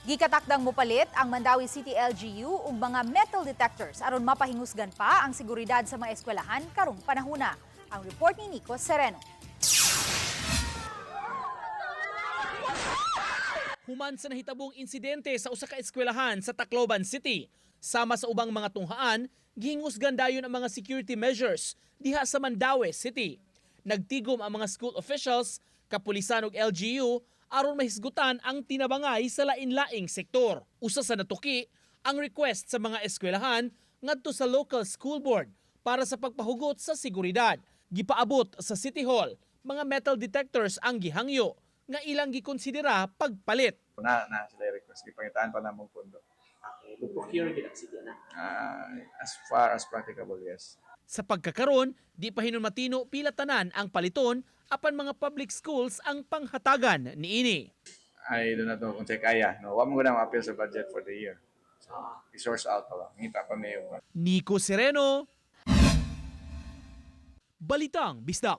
Gikatakdang mopalit ang Mandaue City LGU og mga metal detectors aron mapahingusgan pa ang seguridad sa mga eskwelahan karong panahuna. Ang report ni Nico Sereno. Human sa nahitabong insidente sa usa ka eskwelahan sa Tacloban City. Sama sa ubang mga tunghaan, gihingusgan dayon ang mga security measures diha sa Mandaue City. Nagtigom ang mga school officials, kapulisan ug LGU aron mahisgutan ang tinabangay sa lain-laing sektor. Usa sa natuki ang request sa mga eskwelahan ngadto sa local school board para sa pagpahugot sa seguridad. Gipaabot sa City Hall mga metal detectors ang gihangyo nga ilang gikonsidera pagpalit. Na sila request gipangitaan pa namong pondo. Okay, mo-procure gid ang city na. Ah, as far as practicable, yes. Sa pagkakaron, di pa hinon matino pila tanan ang paliton apan mga public schools ang panghatagan niini. I do not know kung check kaya. No, wa mo gud appeal sa budget for the year. So, i-source out pa lang. Ngita pa may Nico Sereno, Balitang Bisdak.